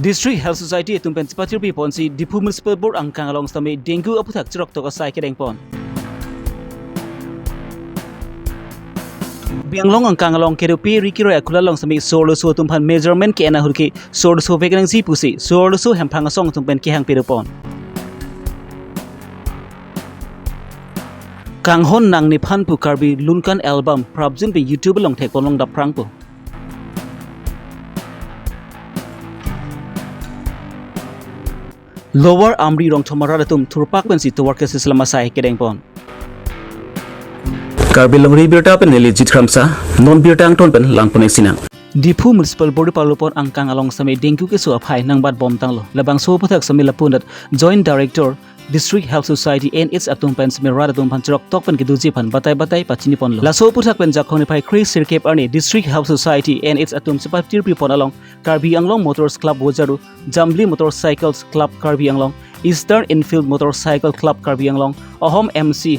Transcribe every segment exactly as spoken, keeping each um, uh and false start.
District Health Society atum pen chepatirpi ponsi Diphu Municipal Board angkang along sitame dengue aphuthak cheroktok asai kedeng pon. Karbi Anglong angkang along kedo pe ri keroi akula along sitame so-arloso atum aphan measurement ke-en ahut ke so-arloso vek nangji pusi so-arloso hemphang asong atum pen kehang pedo pon. Kanghon nangnephan pu Karbi Lunkan album prapjin pen YouTube along thekpon long dapprang po. Lower Amri Rongthom arat atum thurpak pensi tovar kesis lam asai kedeng pon. Karbi Longri Abirta pen neli Jit Kramsa, non birta angton pen langpon-ik sinang. Diphu Municipal Board parlopon angkang along sitame dengue keso aphai nangbat bomtanglo. Labangso aphuthak sitame lapu-anat Joint Director District Health Society N H atum pen sitame rat atum aphan cheroktok pen kedoji aphan batai batai pachini ponlo. Laso aphuthak pen Jakhong niphai kre sirkep arni District Health Society N H atum chepatirpi pon along Karbi Anglong Motors Club Bojaru, Jambili Motorcycles Club Karbi Anglong, Eastern Enfield Motorcycle Club Karbi Anglong, Ahom M C,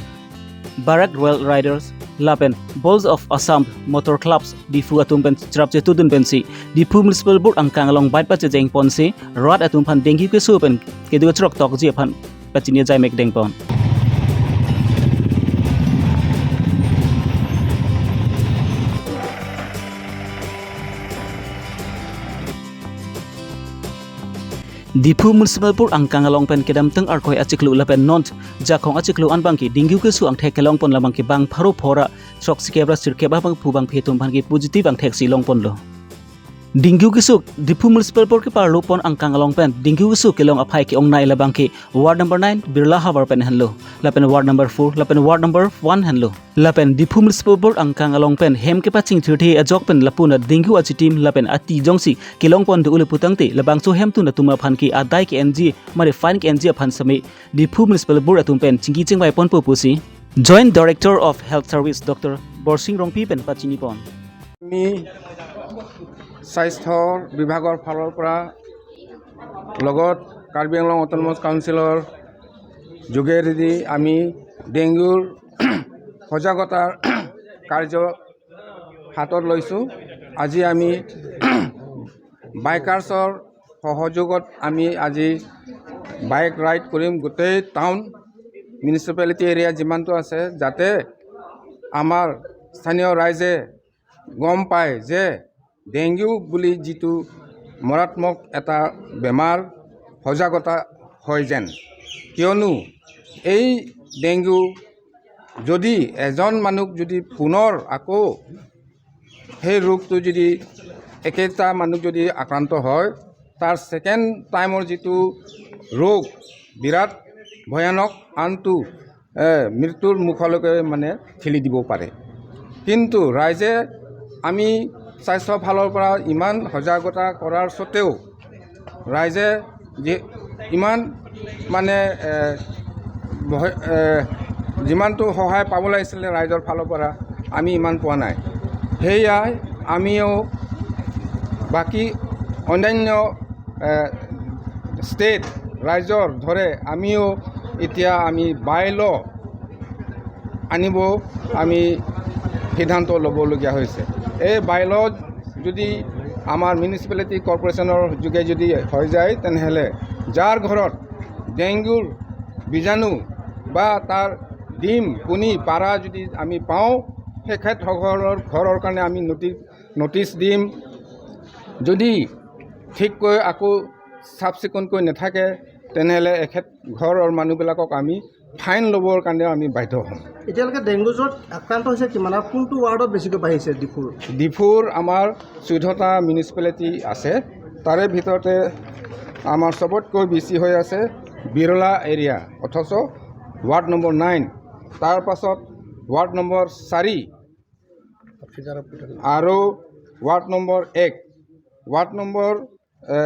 Barak Royal Riders, lapen Bulls of Assam Motor Clubs Diphu atum pen cherap chetudun pensi Diphu Municipal Board angkang along bait pachejeng ponsi rat atum aphan dengue keso pen kedo cheroktokji aphan pachini ajai mek deng pon. Diphu Municipal Board angkang along pen kedamtang Arkoi achiklo lapen non Jakhong achiklo an abangke dengue keso angthek kelong pon labangke bang pharo phora throksi kep ra sirkep abangphu bangphi atum aphan ke positive angthek si long ponlo. Dengue keso Diphu Municipal Board keparlopon angkang along pen dengue keso kelong aphai ke-ongnei labangke ward number nine Birla Havar pen henlo, lapen ward number four, lapen ward number one henlo. Lapen Diphu Municipal Board angkang along pen hem kepachingthirthe ajok pen lapu-anat dengue achitim lapen ati jongsi kelong pon do-o le putangte labangso hemtun atum aphan ke adai ke-enji mare fine ke-enji aphan sitame Diphu Municipal Board atum pen chingki chingvai ponpo pusi Joint Director of Health Service Doctor Borsing Rongpi pen pachini pon. আমি স্বাস্থ্যৰ বিভাগৰ ফালৰ পৰা লগত কাৰ্বি আংলং অট'নমাছ কাউন্সিলৰ যোগেদি আমি ডেংগুৰ সজাগতাৰ কাৰ্য হাতত লৈছোঁ। আজি আমি বাইকাৰ্ছৰ সহযোগত আমি আজি বাইক ৰাইড কৰিম গোটেই টাউন, মিউনিচিপেলিটি এৰিয়া যিমানটো আছে, যাতে আমাৰ স্থানীয় ৰাইজে গম পায় যে ডেংগু বুলি যিটো মাৰাত্মক এটা বেমাৰ, সজাগতা হয় যেন। কিয়নো এই ডেংগু যদি এজন মানুহ যদি পুনৰ আকৌ সেই ৰোগটো যদি একেটা মানুহ যদি আক্ৰান্ত হয়, তাৰ ছেকেণ্ড টাইমৰ যিটো ৰোগ বিৰাট ভয়ানক, আনটো, এ, মৃত্যুৰ মুখলৈকে মানে ঠেলি দিব পাৰে। কিন্তু ৰাইজে, আমি স্বাস্থ্য ফালৰ পৰা ইমান সজাগতা কৰাৰ স্বত্বেও ৰাইজে যে ইমান মানে, এ, ভয়-, এ, যিমানটো সহায় পাব লাগিছিলে ৰাইজৰ ফালৰ পৰা, আমি ইমান পোৱা নাই। সেয়াই আমিও বাকী অন্যান্য, এ, ষ্টেট ৰাইজৰ দৰে আমিও এতিয়া আমি বাই ল আনিব আমি সিদ্ধান্ত ল'বলগীয়া হৈছে। এই বাই ল যদি আমাৰ মিউনিচিপেলিটি কৰ্পৰেশ্যনৰ যোগে যদি হৈ যায়, তেনেহ'লে যাৰ ঘৰত ডেংগুৰ বীজাণু বা তাৰ ডিম, কণী, পাৰা যদি আমি পাওঁ, তেখেতসকলৰ ঘৰৰ কাৰণে আমি নটি-, নটিচ দিম। যদি ঠিককৈ আকৌ চাফ চিকুণকৈ নাথাকে, তেনেহ'লে এখেত ঘৰৰ মানুহবিলাকক আমি ফাইন ল'বৰ কাৰণে আমি বাধ্য হ'ম। এতিয়ালৈকে ডেংগু জ্বৰত আক্ৰান্ত হৈছে কিমান আৰু কোনটো ৱাৰ্ডত বেছিকৈ বাঢ়িছে ডিফুৰ? ডিফুৰ আমাৰ চৈধ্যটা মিউনিচিপেলিটি আছে, তাৰে ভিতৰতে আমাৰ চবতকৈ বেছি হৈ আছে বিৰলা এৰিয়া, অথচ ৱাৰ্ড নম্বৰ নাইন, তাৰ পাছত ৱাৰ্ড নম্বৰ চাৰি আৰু ৱাৰ্ড নম্বৰ এক, ৱাৰ্ড নম্বৰ এ,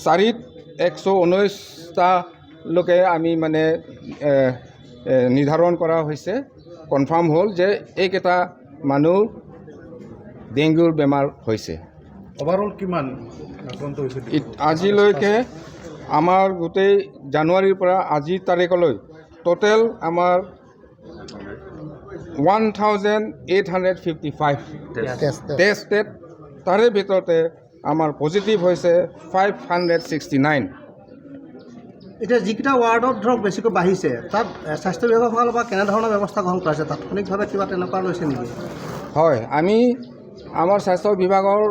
চাৰিত একশ ঊনৈশটা লোকে আমি মানে, এ, এ, নিৰ্ধাৰণ কৰা হৈছে, কনফাৰ্ম হ'ল যে এইকেইটা মানুহ ডেংগুৰ বেমাৰ হৈছে। অভাৰঅল কিমান আক্ৰান্ত হৈছে? ইত-, আজিলৈকে আমাৰ গোটেই জানুৱাৰীৰ পৰা আজিৰ তাৰিখলৈ টোটেল আমাৰ one thousand eight hundred fifty five test. Test. Tested, তাৰে ভিতৰতে আমাৰ পজিটিভ হৈছে ফাইভ হাণ্ড্ৰেড ছিক্সটি নাইন। এতিয়া যিকেইটা ৱাৰ্ডত ধৰক বেছিকৈ বাঢ়িছে, তাত এ, স্বাস্থ্য বিভাগৰ ফালৰ পৰা কেনেধৰণৰ ব্যৱস্থা গ্ৰহণ কৰা হৈছে? তাৎক্ষণিকভাৱে কিবা তেনেকুৱা লৈছে নেকি? হয়, আমি আমাৰ স্বাস্থ্য বিভাগৰ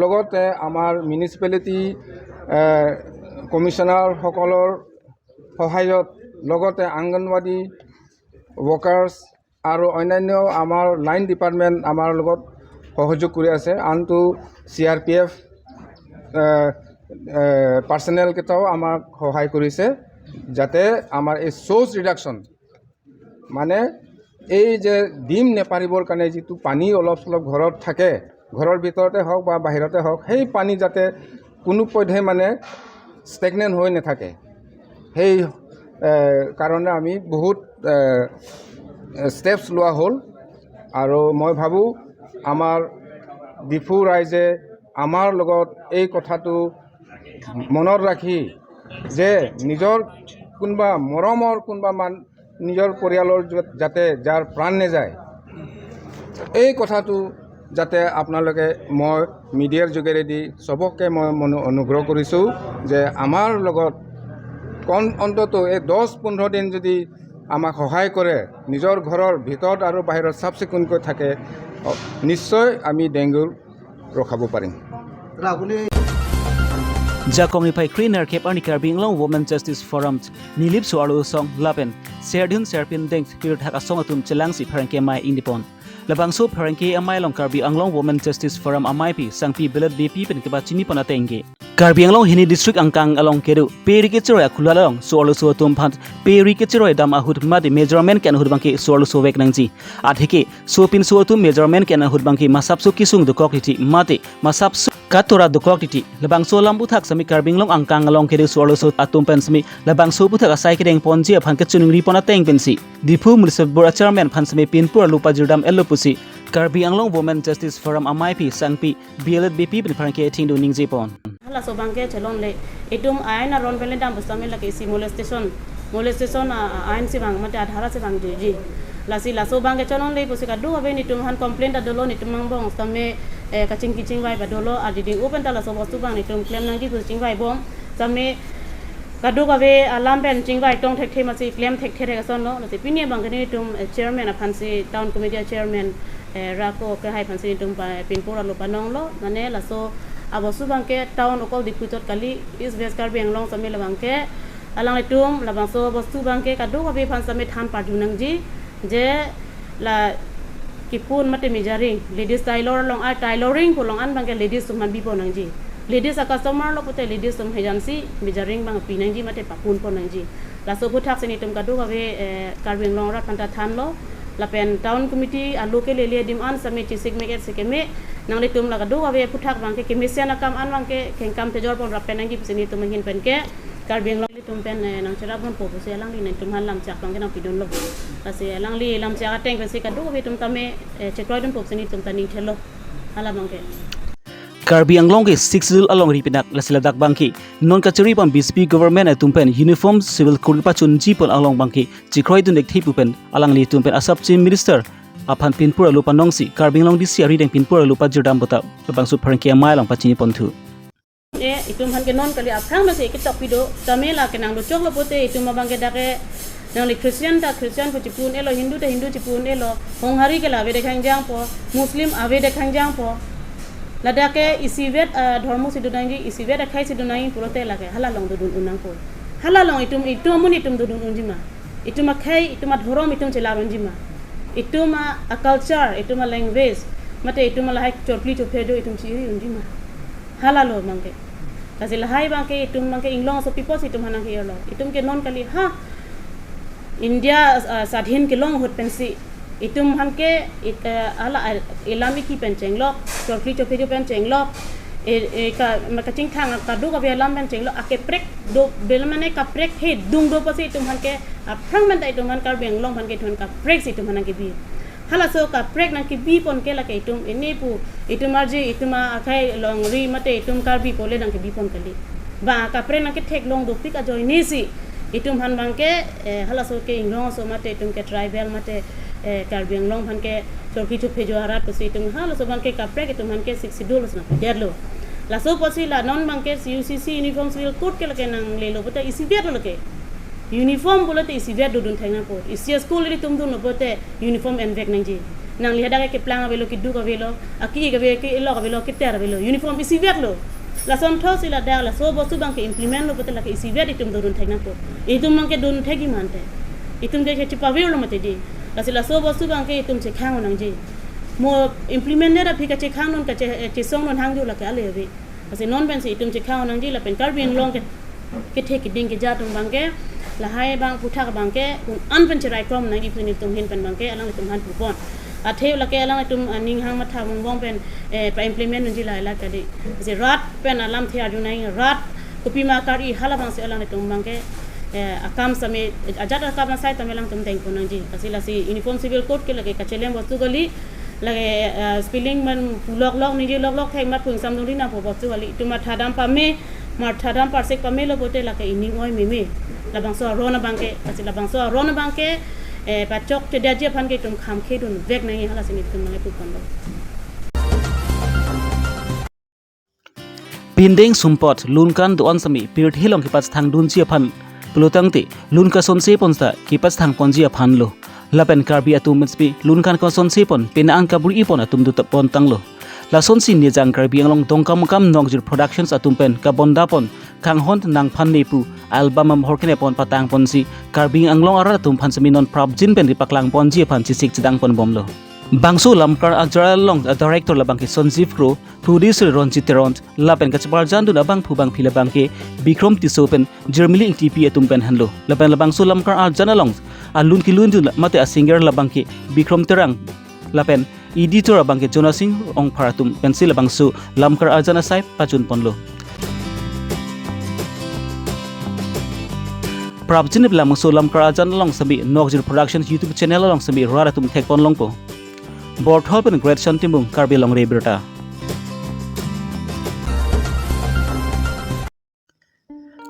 লগতে আমাৰ মিউনিচিপেলিটি কমিশ্যনাৰসকলৰ সহায়ত, লগতে অংগনবাদী ৱৰ্কাৰ্ছ আৰু অন্যান্য আমাৰ লাইন ডিপাৰ্টমেণ্ট আমাৰ লগত সহযোগ কৰি আছে। আনটো চি আৰ পি এফ পাৰ্চনেলকেইটাও আমাক সহায় কৰিছে, যাতে আমাৰ এই চ'ৰ্চ ৰিডাকশ্যন, মানে এই যে ডিম নেপাৰিবৰ কাৰণে যিটো পানী অলপ চলপ ঘৰত থাকে, ঘৰৰ ভিতৰতে হওক বা বাহিৰতে হওক, সেই পানী যাতে কোনো পধ্যে মানে ষ্টেগনেণ্ট হৈ নাথাকে, সেই এ, কাৰণে আমি বহুত ষ্টেপছ লোৱা হ'ল। আৰু মই ভাবোঁ, আমাৰ ডিফু ৰাইজে আমাৰ লগত এই কথাটো মনত ৰাখি যে নিজৰ কোনোবা মৰমৰ কোনোবা মান, নিজৰ পৰিয়ালৰ য-, যাতে যাৰ প্ৰাণ নাযায়, এই কথাটো যাতে আপোনালোকে, মই মিডিয়াৰ যোগেৰেদি চবকে মই মনো-, অনুগ্ৰহ কৰিছোঁ যে আমাৰ লগত কম, অন্ততঃ এই দহ পোন্ধৰ দিন যদি আমাক সহায় কৰে, নিজৰ ঘৰৰ ভিতৰত আৰু বাহিৰত চাফ চিকুণকৈ থাকে, অ, নিশ্চয় আমি ডেংগু ৰখাব পাৰিম। দাদা, আপুনি Jakong niphai kre nerkep arni Karbi Anglong Women Justice Forum Nilip So-arlo Asong lapen Serdihun Serpin Deng Pirthak Asong atum chelangsi pherangke amei ingdipon. Labangso pherangke amei along Karbi Anglong Women Justice Forum ameipi Sangpi Belet Beypi pen kepachini pon ateng ke, Karbi Anglong hini district angkang along kedo Peri kechiroi akhula along so-arlo so atum aphan Peri kechiroi dam ahut mate measurement ke-en ahut abangke so-arlo so vek nangji. Atheke sopinso atum measurement ke-en ahut abangke masapso kesung dokok titi mate masapso katora dokok titi. Labangso alam aputhak semi Karbi Anglong angkang along kedo so-arlo so atum pen semi labangso aputhak asai kedeng ponji aphan kachiningri pon ateng pensi Diphu Municipal Board Chairman aphan semi pinpur arlo pajirdam-etlo pusi Karbi Anglong Women Justice Forum ameipi Sangpi Belet Beypi pen pherangke athengno ningje pon. Halaso abangke chelongle, itum ain aron pen le dam pusitame lake isi molestation, molestation a, a, ain si vang mate adhara si vangjuiji. Lasi laso abangke chelongle pusi kadokave netum aphan complaint ta dolo, netum angbong sitame, eh, kachingki chingvai ba dolo, adiding open ta laso bostu abang netum klem nangji pusi chingvaibom. Sitame kadokave alam pen chingvai tong thekthe masi klem thekthe thek asonlo. Lasi pini abangke netum, eh, chairman aphansi, town committee chairman, eh, Rako Kehai aphansi netum pa-, pinpur arlo panonglo, mane laso abostu abangke town okol Diphu chot kali, East West Karbi Anglong sitame labangke alanglitum labangso abostu abangke kadokave aphan sitame than parju nangji, je la kipun mate measuring, ladies tailor along, a tailoring pu along an abangke ladies atum aphan bipon nangji. Ladies a customer lo pute ladies atum ahin si measuring abang pi nangji mate papun pon nangji. Laso aputhak si netum kadokave, eh, Karbi Anglong arat aphan ta thanlo. Lapen town committee aloke lele adim an sitame chesik me-et si keme. Nanglitum la kadokave aputhak abangke kemesen akam an abangke kengkam tejor pon rap pen nangji pusi netum ahin pen ke Karbi Anglong ilitum pen, eh, nangcherap ponpo pusi alangli netum aphan lamchak abangke nangpidunlo. Lasi alangli lamchak ateng pensi kadokave atum tame, eh, chekroidunpo pusi netum ta ning thelo. Hala abangke. Karbi Anglong ke Sixth Schedule alongri pinak lasi ladak abangke non kachiri pam B J P government atum pen uniform civil code pachunji pon along abangke chekroidun thekthe pu pen alanglitum pen asap Chief Minister aphan pinpur arlo panongsi Karbi Anglong D C arideng pinpur arlo pajirdam bota labangso pherangke amei along pachini ponthu. E, itum aphan ke non kali aphrang masi ketok pido, tame lake nang dochoklo pute itum abangke dak ke nangli Christian ta Christian pu chipu un-elo, Hindu ta Hindu chipu un-elo, Honghari ke la avedet khangjangpo, Muslim avedet khangjangpo. Ladak ke isivet, ah, dhormo si do nangji, isivet akhei si do nangji pulote lake hala along dodun un nangpo. Hala along itum, itum amun itum dodun unji ma. Itum akhei, itum adhorom itum chelar unji ma. Itum a, a culture, itum a language, mate itum a lahai chorkli chophejo itum che-iri unji ma. Hala lo abangke. Lasi lahai abangke itum abangke inglong asopi pusi itum aphan nangke-irlo. Itum ke non kali ha India, ah, swadhin kelong ahut pensi itum aphan ke it-, eh, hala, ah, ilam iki pen chenglok, chorkli chophejo pen chenglok, e, e, ka, ma kachingthang kadokave alam pen chenglok, akaprek do, bel mane kaprek he dung do pusi itum aphan ke aphrang pen ta itum aphan Karbi Anglong aphan ke itum aphan kaprek si itum aphan nangkebi. Halaso kaprek nangkebi pon ke lake itum ini pu, itum arje, itum a, akhei longri mate itum Karbi pule nangkebi pon kali. Ba kaprek nangketheklong dopik ajoine si itum aphan abangke, eh, halaso ke inglong aso mate itum ke tribal mate, eh, Karbi Anglong aphan ke chorkli chophejo arat pusi itum halaso abangke kaprek itum aphan ke Sixth Schedule si nangpedetlo. Laso apotsi la non abangke C U C C Uniform Civil Code ke lake nanglelo pulote isivet lo lake. Uniform pulote isivet dodun thek nangpo. Isi school ilitum dunlo pulote uniform envek nangji. Nangli hadak ke keplang avelo, keduk avelo, aki-ik ave, ke-ilok avelo, keter avelo. Uniform isivet lo. Lasonthotsi ladak laso bostu abangke implement lo pulote lake isivet itum dodun thek nangpo. Itum abangke dun thekji mante, itum ke chepavir lo mati di. Lasi laso bostu abangke itum chekhang nangji. Mo implement nera aphi kachekhang non, kache, eh, chesong non hangjo lake ale ave. Lasi non pensi itum chekhang nangji lapen Karbi Anglong ke, kethe keding keja atum abangke, lahai abang aphuthak abangke un-an pen cherai krom nangji pusi nelitum ahin pen abangke alanglitum aphan pupon. Athe lake alanglitum, ah, ning hang matha mongbong pen, eh, pa-implement nangji la ila kali. Lasi rat pen alamthe arju nangji, rat kopima kar-i hala abangsi alanglitum abangke, eh, akam sitame, ajat akam asai tame alangtum dengpon nangji. Lasi lasi Uniform Civil Code ke lake kachelem bostu kali, lake, eh, spelling man pu loklok, ningje loklok thek amat pu ingsam dungri nangpo bostu kali. Itum mathadam pame, mathadam parsek pamelo pulote lake ining oi meme. Labangso aron abangke, lasi labangso aron abangke, eh, pachokchedetji aphan ke itum khamkhe dunvek nangji, halasi nelitum nangpuponlo. Pindeng sumpot lunkan do-an sitame pirthe along kepachethang dunji aphan pulotangte lun kasonse pon seta kepachethang ponji aphan lo. Lapen Karbi atum sitame lunkan kasonse pon, penang an kabor-i pon atum dotap pon tanglo. Lasonsi Nijang Karbi Anglong Dongkamukam Nokjir Productions atum pen kabonda pon Kanghon Nangphan Ne pu album amahor kene pon patang ponsi Karbi Anglong arat atum aphan sitame non prapjin pen kepaklang ponji aphan chesik chedang pon bomlo. Bangso Lamkar Ajar along a director labangke Sanjeev Kro, producer Ronjit Teron, lapen kacheparjandun abangphu bangphi labangke Bikrom Tisso pen Germany Ingtipi atum pen henlo. Lapen labangso Lamkar Ajar along alun kelundun mate a singer labangke Bikrom Terang, lapen editor abangke Jonasing Rongphar atum pensi labangso Lamkar Ajar asai pajun ponlo. Prapjin labangso Lamkar Ajar along sitame Nokjir Productions YouTube channel along sitame rat atum thek pon longpo. Borthol pen Great Shantimung, Karbi Longri Abirta.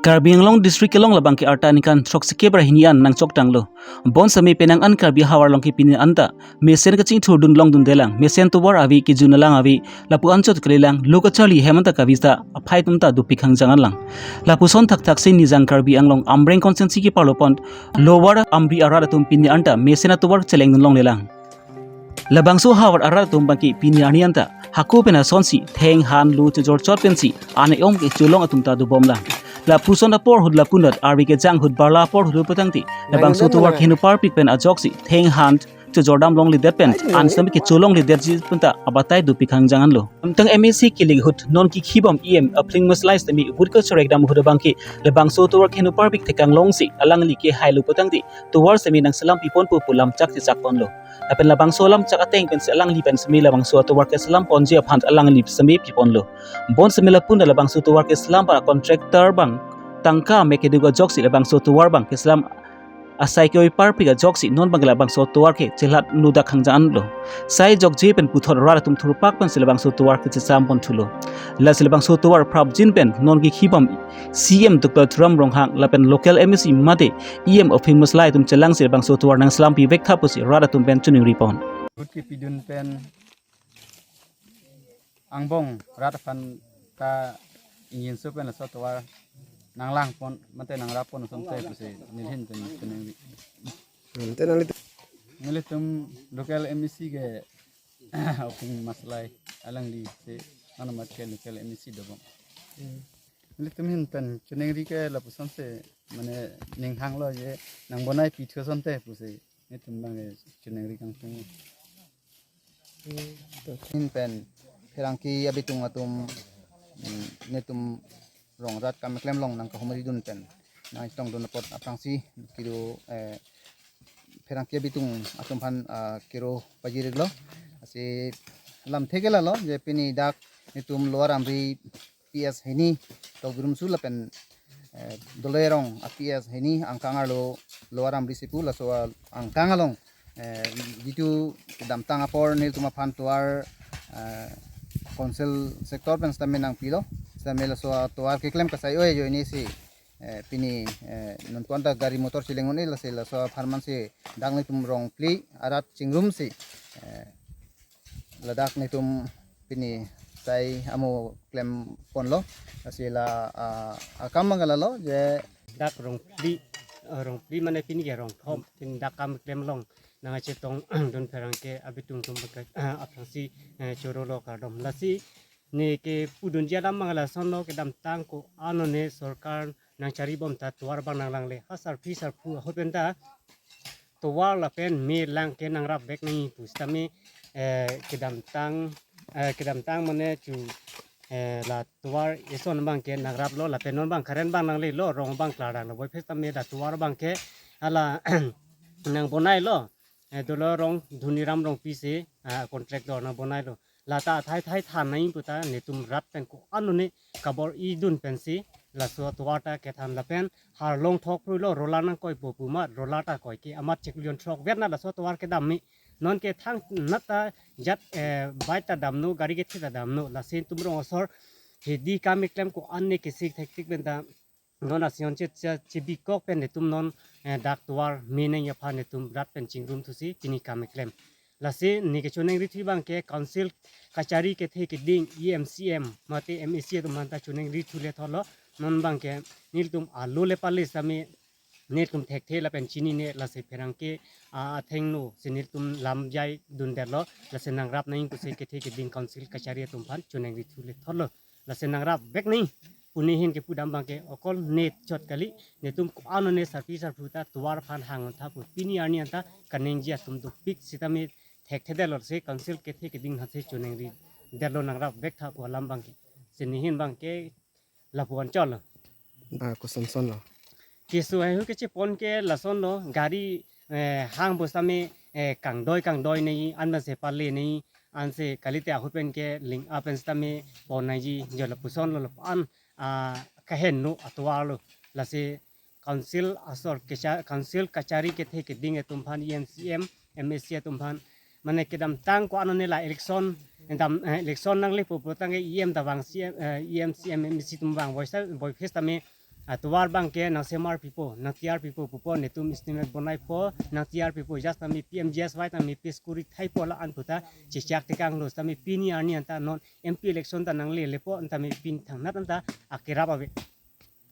Karbi Anglong District along labangke arta ningkan throksi kep ra hini an nangchok tanglo. Bonsitame penang an Karbi ahavar along ke pini anta mesen kachingthur dun longdundelang, mesen tovar ave, kejun alang ave, lapu anchot kalilang, lo kacharli hem anta kavista aphai atum ta dopik hangjang anlang. Lapuson thakthaksi Nijang Karbi Anglong Amreng constituency keparlo pon Lower Amri arat atum pini anta mesen atovar cheleng dun longlelang. Labangso ahavar arat atum abangke pini arni anta hako pen asonsi theng han lo chojor chot pensi an e-om kecholong atum ta dobomlang. Lapuson apor ahut lapunat arve kejang ahut barla apor ahut lo putangte labangso tovar keheno parpik pen ajoksi theng han chojordam longledet pen an sitame kecholongledetji pu ta abatai dopik hangjang anlo. Amtang M A C kilik ahut non kikhibom E M Aphling Maslai sitame vote kachorek dam ahut abangke labangso tovar keheno parpik thekang longsi alangli ke hailo putangte tovar sitame nangselam piponpo pu lamchak chechak ponlo. Lapen labangso lamchak ateng pensi alangli pen sitame labangso atovar keselam ponji aphan alangli sitame piponlo. Bonsitame lapu labangso tovar keselam abang a contractor abang tangka mek keduk ajoksi labangso tovar abang keselam asai ke-oi parpik ajoksi non abang labangso tovar ke chelat nudak hangjang anlo. Sai jokje pen puthot rat atum thurpak pensi labangso tovar ke chesam pon thulo. Lasi labangso tovar prapjin pen non kikhibom C M Doctor Tuliram Ronghang lapen local M A C mate E M Aphling Maslai atum chelangsi labangso tovar nangselam pivek tha pusi rat atum pen choningri pon. Vote kepidun pen angbong rat aphan ka ingjinso pen laso tovar nanglang pon mate nangrap pon asonte pusi neli ahin pen choningri. Hmm, te nangli tu- Nelitum local M A C ke Aphling Maslai alangli si anamat ke local M A C dobom. Hmm. Nelitum ahin pen choningri ke lapuson si mane ning hanglo je nangbonai pithu asonte pusi nelitum abang choningri kangtung. Hmm, to. Ahin pen pherangke abitung atum, mm, nelitum rong rat kam keklem along nangkahumri dun pen nangchetongdun apot aphrangsi kiro, eh, pherangke abitung atum aphan, ah, kiro pajir-iklo. Lasi lamthe ke lalo je pini dak nelitum Lower Amri P S hini Tokbi Rumsu lapen, eh, Doloi arong a P S hini angkang arlo Lower Amri si pu laso angkang along, eh, jitu damtang apor nelitum aphan tovar, eh, council sector pen sitame nangpilo, sitame laso tovar keklem kasai oi ajoine si, eh, pini, eh, nonpu anta gari motor cheleng un-e lasi laso apharman si dak nelitum rong phli arat chingrumsi, eh, ladak nelitum pini Sai amo klem ponlo. Lasi la, ah, akam abang ke lalo je dak rong phli, eh, rong phli mane pini ke rong thom, pini dak kam klem along nangkachetong dun pherangke abitung atum baka, eh, aphrangsi, eh, choro lo kardom. Lasi ne kepudunji alam abang lasonlo, kedamtang ko-an one sorkar nangchari bom ta tovar abang nanglangle. Ha sarpi sarpo ahut pen ta tovar lapen me lang ke nangrap vek nangji pu sitame, eh, kedamtang, eh, kedamtang mane chu, eh, la tovar eson abang ke nangraplo lapen non abang current abang nanglelo, rong abang klarlo. Voiphit sitame la tovar abang ke hala nangbonailo. Eh, dolo rong Dhoniram Rongpi si, ah, contractor nangbonailo. Lata athai thai than nangji pu ta netum rat pen ko-an one kabor-i dun pensi laso tovar ta kethan lapen har longthok pruilo, roller nangkoipo pu amat roller ta koike amat chiklo jon throk vet na laso tovar kedam me. Non ke thangnat ta jat, eh, bike ta damnon, gari kethe ta damnon. Lasi netum rong asor hedi kam keklem ko-an ne kesik thektik pen ta non asion che, che, chebikok pen netum non, eh, dak tovar me nangji aphan netum rat pen chingrum thusi pini kam keklem. Lasi ne kechoningri thu abang ke council kachari kethe keding E M C M mate M A C atum aphan ta choningri thu le thotlo. Non abang ke nelitum alo le pale sitame nelitum thekthe lapen chinine, lasi pherangke, ah, athengno si nelitum lam jai dundetlo. Lasi nangrap nangji pusi kethe keding council kachari atum aphan choningri thu le thotlo. Lasi nangrap vek nangji pu ne hin kepudam abang ke okol ne chot kali, netum ko-an one sarpi sarpo ta tovar aphan hang tha pu pini arni anta kaningje atum dopik sitame thekthedetlo, si council kethe keding aphansi choningridetlo, nangrap vek tha pu alam abang ke. Si ne hin abang ke lapu-an chotlo. Ah, koson sonlo. Keso haihui kechepon ke lasonlo, gari, eh, hang pu sitame, eh, kangdoi kangdoi nangji, anpensi pale nangji, ansi kalite ahut pen ke ling apen sitame pon nangji, jo lapusonlo, lapu-an, ah, kahenno atovarlo. Lasi council asor kecha-, council kachari kethe keding atum aphan E M C M, M A C atum aphan mane kedamtang ko-an one la election, dam, eh, election nanglepo pu tangte E M ta vang, C M, eh, E M C M, M A C atum vang, voisa, voiphit sitame, ah, tovar abang ke nangsemar pipo, nangtiyar pipo pupo, netum estimate bonaipo, nangtiyar pipo, just sitame P M G S Y tame pis kuri thaipo la-an pu ta chechak tekanglo, sitame pini arni anta non M P election ta nanglelepo, sitame pini thangnat anta akerap ave.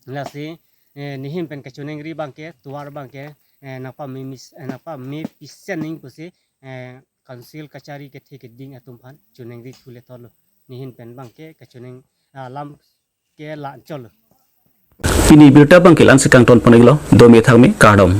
Lasi, eh, ne hin pen kachoningri abang ke, tovar abang ke, eh, nangpame mis-, eh, nangpame pisen nangji pusi, eh, council kachari kethe keding atum aphan choningri thu le thotlo. Ne hin pen abang ke kachoning, ah, alam ke la-an chotlo. Pini birta abang ke la-ansi kangton pon-iklo, dome thakme, kardom.